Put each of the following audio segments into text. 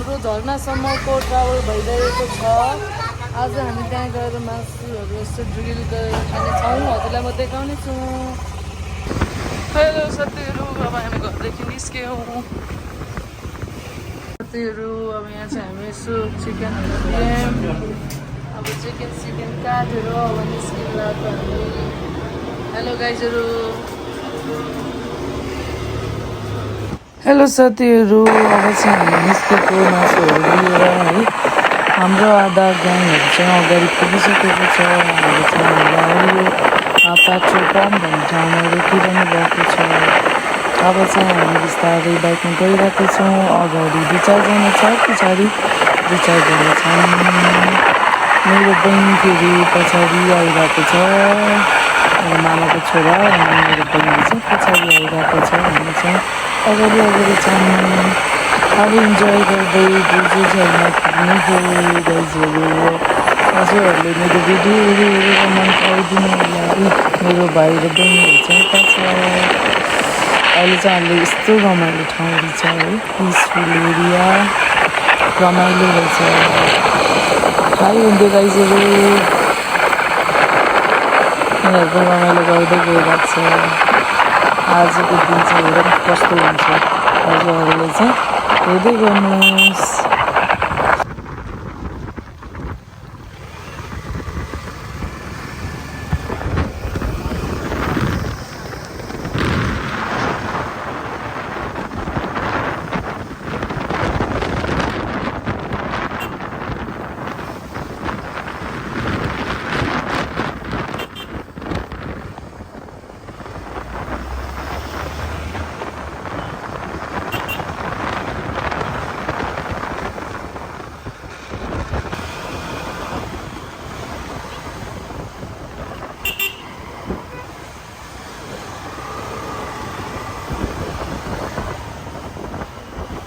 हाम्रो झर्नासम्मको ट्राभल भइरहेको छ। आज हामी त्यहाँ गएर मासुहरू यस्तो ड्रिल गरेर खानेछौँ। हजुरलाई म देखाउने छु। हेलो साथीहरू, अब हामी घरदेखि निस्क्यौँ। साथीहरू, अब यहाँ चाहिँ हामी यसो चिकनहरू दियौँ। अब चिकन काटेर अब निस्किँदा हामी। हेलो गाइजहरू, हेलो साथीहरू, अब चाहिँ हामी निस्केको मासुहरू लिएर है। हाम्रो आधा ग्याङहरू चाहिँ अगाडि पुगिसकेको छ। हाम्रो चाहिँ हामीलाई पेट्रोल पम्प भन्ने ठाउँमा रोकिरहनु भएको छ। अब चाहिँ हामी बिस्तारै बाइकमा गइरहेको छौँ। अगाडि 2-4 जना छ, पछाडि 2-4 जना छन्। मेरो बहिनीहरू पछाडि आइरहेको छ। मेरो मामाको छोरा अनि मेरो बहिनी चाहिँ पछाडि आइरहेको छ। हामी चाहिँ अगाडि छन्। अब इन्जोय गर्दै बुझे झर्ना पुग्ने हो गाइजहरू। हजुरहरूले मेरो भिडियोहरू हेरेर मन पराइदिनु होला। मेरो भाइ र बहिनीहरू चाहिँ यता छ। अहिले चाहिँ हामीले यस्तो रमाइलो ठाउँहरू छ है, पिसफुल एरिया, रमाइलो रहेछ। हाई हुन्थ्यो गाइजहरू, यिनीहरूको रमाइलो गर्दै गइरहेको छ। आजको दिन चाहिँ हेरौँ कस्तो हुन्छ। हजुरहरूले चाहिँ हेर्दै गर्नुहोस्।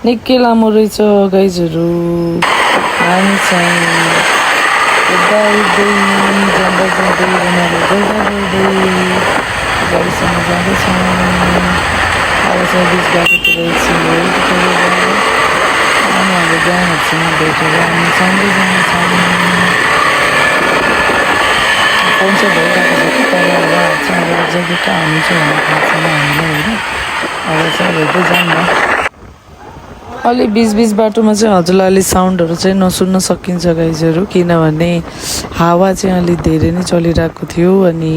निकै लामो रहेछ गाइजहरू। हामी चाहिँ हिँड्दै जाँदै रमाइलो गर्दै गाडीसँग जाँदैछौँ। अब चाहिँ बिच बाटोतिर एकछिन अनि हाम्रो ग्याङहरूसँग भेटेर हामी सँगै जानेछौँ। फोन चाहिँ भइरहेको छ कि तर अब चाहिँ अब जति कहाँ हुन्छ भन्ने थाहा छैन हामीलाई होइन। अब चाहिँ हेर्दै जाऊँ न। अलि बिच बाटोमा चाहिँ हजुरलाई अलि साउन्डहरू चाहिँ नसुन्न सकिन्छ गाइजहरू, किनभने हावा चाहिँ अलि धेरै नै चलिरहेको थियो अनि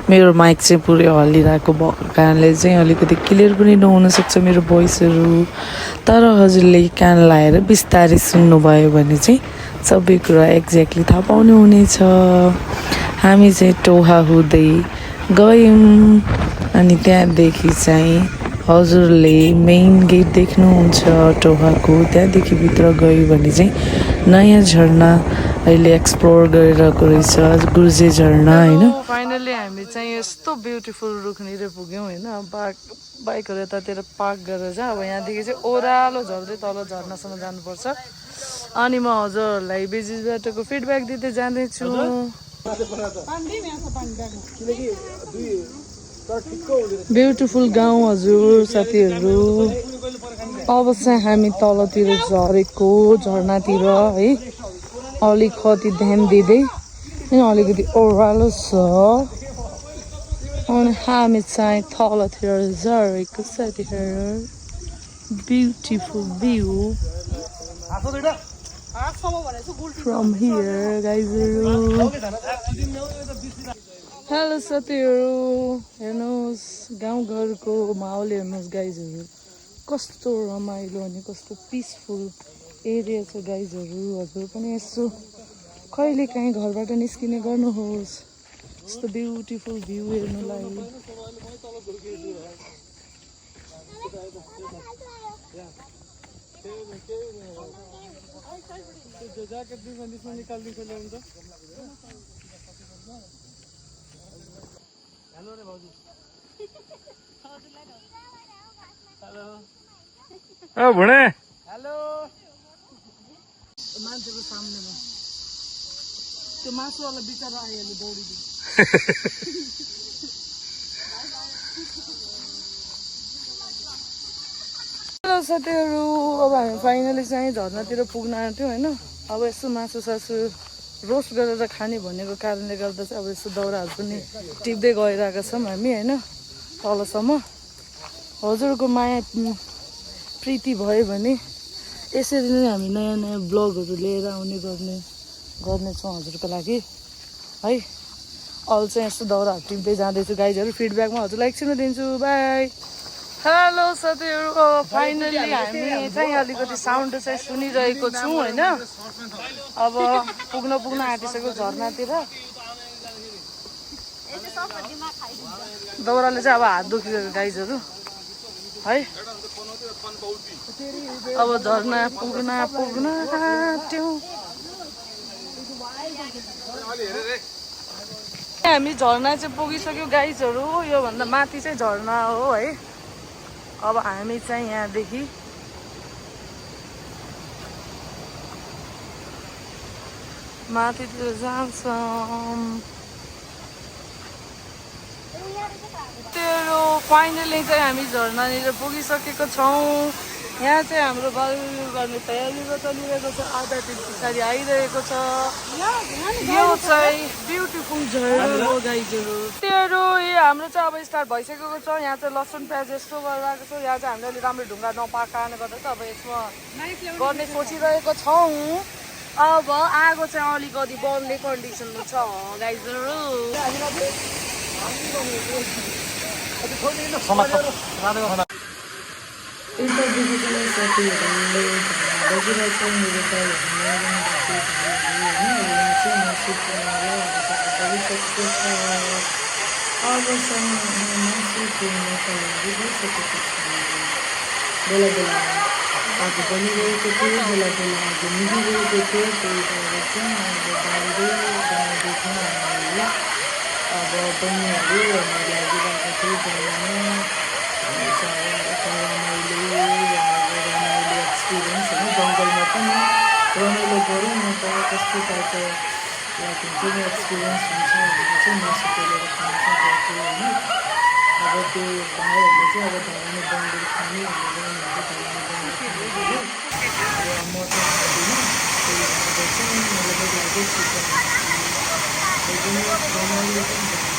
मेरो माइक चाहिँ पुरै हल्लिरहेको भएको कारणले चाहिँ अलिकति क्लियर पनि नहुनसक्छ मेरो भोइसहरू। तर हजुरले कान लाएर बिस्तारै सुन्नुभयो भने चाहिँ सबै कुरा एक्ज्याक्टली थाहा पाउनु हुनेछ। हामी चाहिँ टोहा हुँदै गयौँ अनि त्यहाँदेखि चाहिँ हजुरले मेन गेट देख्नुहुन्छ टोहाको। त्यहाँदेखि भित्र गयो भने चाहिँ नयाँ झरना अहिले एक्सप्लोर गरिरहेको रहेछ, गुर्जे झरना होइन। फाइनली हामी चाहिँ यस्तो ब्युटिफुल रुखनिर पुग्यौँ होइन। बाइकहरू यतातिर पार्क गरेर चाहिँ अब यहाँदेखि चाहिँ ओह्रालो झर्दै तल झर्नासम्म जानुपर्छ। अनि म हजुरहरूलाई बिच बाटोको फिडब्याक दिँदै जाँदैछु। ब्युटिफुल गाउँ हजुर साथीहरू। अब चाहिँ हामी तलतिर झरेको झरनातिर है, अलिकति ध्यान दिँदै अलिकति ओह्रालो छ अनि हामी चाहिँ तलतिर झरेको साथीहरू। ब्युटिफुल भ्यू फ्रम हियर गाइजहरू। हेलो साथीहरू, हेर्नुहोस् गाउँघरको माहौल हेर्नुहोस् गाइजहरू, कस्तो रमाइलो अनि कस्तो पिसफुल एरिया छ गाइजहरू। हजुर पनि यसो कहिले काहीँ घरबाट निस्किने गर्नुहोस् यस्तो ब्युटिफुल भ्यू हेर्नुलाई। हेलो रे भाउजू। हेलो ओ भुणे। हेलो मान्छेको सामनेमा त्यो मासुवाला बिचरा आइहाल्यो दौडिदियो। साथीहरू अब हामी फाइनली चाहिँ झर्नातिर पुग्न आँट्यौँ होइन अब यसो मासु सासु रोस्ट गरेर खाने भनेको कारणले गर्दा चाहिँ अब यसो दाउराहरू पनि टिप्दै गइरहेका छौँ हामी होइन तलसम्म हजुरको माया प्रीति भयो भने यसरी नै हामी नयाँ नयाँ ब्लगहरू लिएर आउने गर्नेछौँ हजुरको लागि है अल चाहिँ यस्तो दाउराहरू टिप्दै जाँदैछु गाइजहरू फिडब्याकमा हजुरलाई एकछिन दिन्छु बाई हेलो साथीहरू फाइनली हामी चाहिँ अलिकति साउन्ड चाहिँ सुनिरहेको छौँ होइन अब पुग्न आँटिसक्यो झर्नातिर दाउराले चाहिँ अब हात दुखिरहेको गाइजहरू है अब झर्ना पुग्न आँट्यौँ हामी झर्ना चाहिँ पुगिसक्यो गाइजहरू योभन्दा माथि चाहिँ झर्ना हो है अब हामी चाहिँ यहाँदेखि माथितिर जान्छौँ तेरो फाइनली चाहिँ हामी झर्नानिर पुगिसकेको छौँ यहाँ चाहिँ हाम्रो बारबेक्यू गर्ने तयारीको चलिरहेको छ आधा दिन पछाडि आइरहेको छ यो चाहिँ ब्युटिफुल झर्ना हो गाइजहरू तेरो हाम्रो चाहिँ अब स्टार्ट भइसकेको छ यहाँ चाहिँ लसुन प्याज यस्तो गरेर आएको छ यहाँ चाहिँ हामीले अलि राम्रो ढुङ्गा नपाकाने गर्दा चाहिँ अब यसमा गर्ने सोचिरहेको छौँ अब आगो चाहिँ अलिकति बल्ने कन्डिसनमा छ गाइजहरू यतादेखि चाहिँ साथीहरूले बजिरहेछ मेरो दाइहरू यहाँ चाहिँ मासु बनिसकेको छ अबसम्म मासु पुग्न तयारी भइसकेको छ बेला बेला आगो बनिरहेको थियो बेला बेला आगो मिलिरहेको थियो त्यही भएर चाहिँ अब बनाउँदैछौँ हामीले अब बहिनीहरू लागिरहेको थियो बनाउनु रमाइलो एक्सपिरियन्स होइन जङ्गलमा पनि रमाइलो गरौँ न त कस्तो टाइपको हुन्छ नि एक्सपिरियन्स हुन्छ भनेर चाहिँ मासु पोलेर खान सकेको होइन अब त्यो भाइहरूले चाहिँ अब धरानी बङ्गुर खाने भनेर उनीहरूले धरानी बङ्गुर खाने अब म चाहिँ खाँदिनँ त्यही भएर चाहिँ मलाई चाहिँ लाग्यो चिकन एकदमै रमाइलो पनि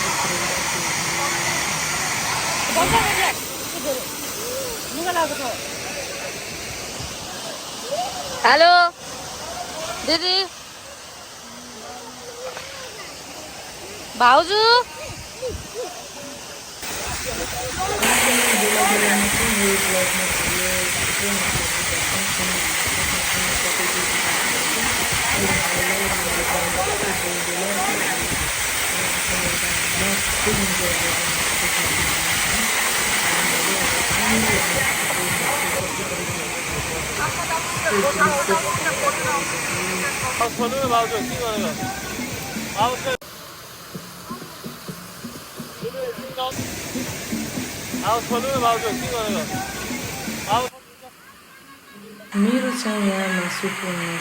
हेलो दिदी भाउजू मेरो चाहिँ यहाँ मासु पुग्ने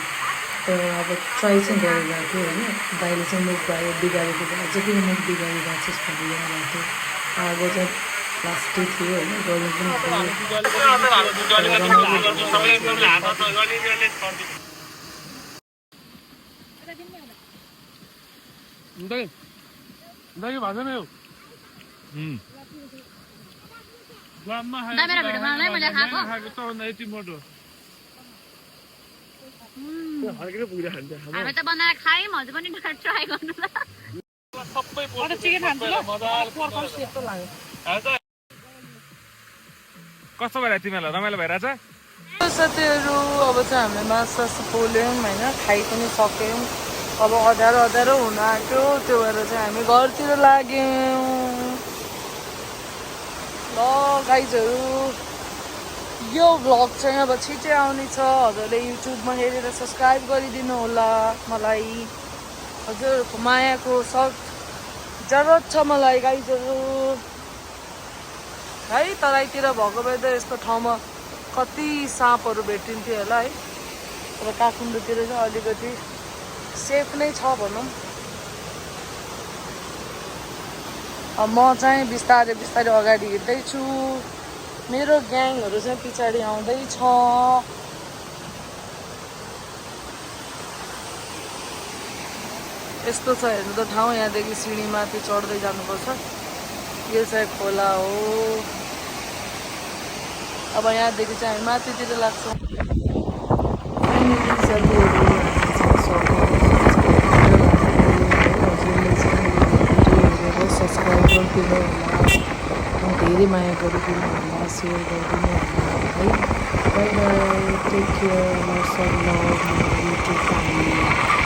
त अब ट्राई चाहिँ गरिरहेको थियो होइन दाइले चाहिँ मुख बिगारेको थियो अझै पनि मुख बिगारिरहेको छ भनिरहेको थियो आगो चाहिँ लास्टै थियो होइन गर्नु हामी त बनाएर खायौँ हजुर पनि ट्राई गर्नु ल कस्तो भइरहेको तिमीहरूलाई रमाइलो भइरहेछ साथीहरू अब चाहिँ हामीले मासु सासु पोल्यौँ होइन खाइ पनि सक्यौँ अब अँध्यारो हुन आँट्यो त्यो भएर चाहिँ हामी घरतिर लाग्यौँ ल गाइजहरू यो भ्लग चाहिँ अब छिटै आउने छ हजुरले युट्युबमा हेरेर सब्सक्राइब गरिदिनु होला मलाई हजुरहरूको मायाको सख्त जरुरत छ मलाई गाइजहरू है तराईतिर भएको भए त यस्तो ठाउँमा कति साँपहरू भेटिन्थ्यो होला है तर काठमाडौँतिर चाहिँ अलिकति सेफ नै छ भनौँ अब म चाहिँ बिस्तारै अगाडि हिँड्दैछु मेरो ग्याङहरू चाहिँ पछाडि आउँदैछ। यस्तो छ हेर्नु त ठाउँ, यहाँदेखि सिँढीमाथि चढ्दै जानुपर्छ। यो चाहिँ खोला हो। अब यहाँदेखि चाहिँ हामी माथितिर लाग्छौँ। सब्सक्राइब गरिदिनु होला, धेरै माया गरिदिनु होला, सेयर गरिदिनु होला है। Bye bye, take care, lots of love, YouTube family.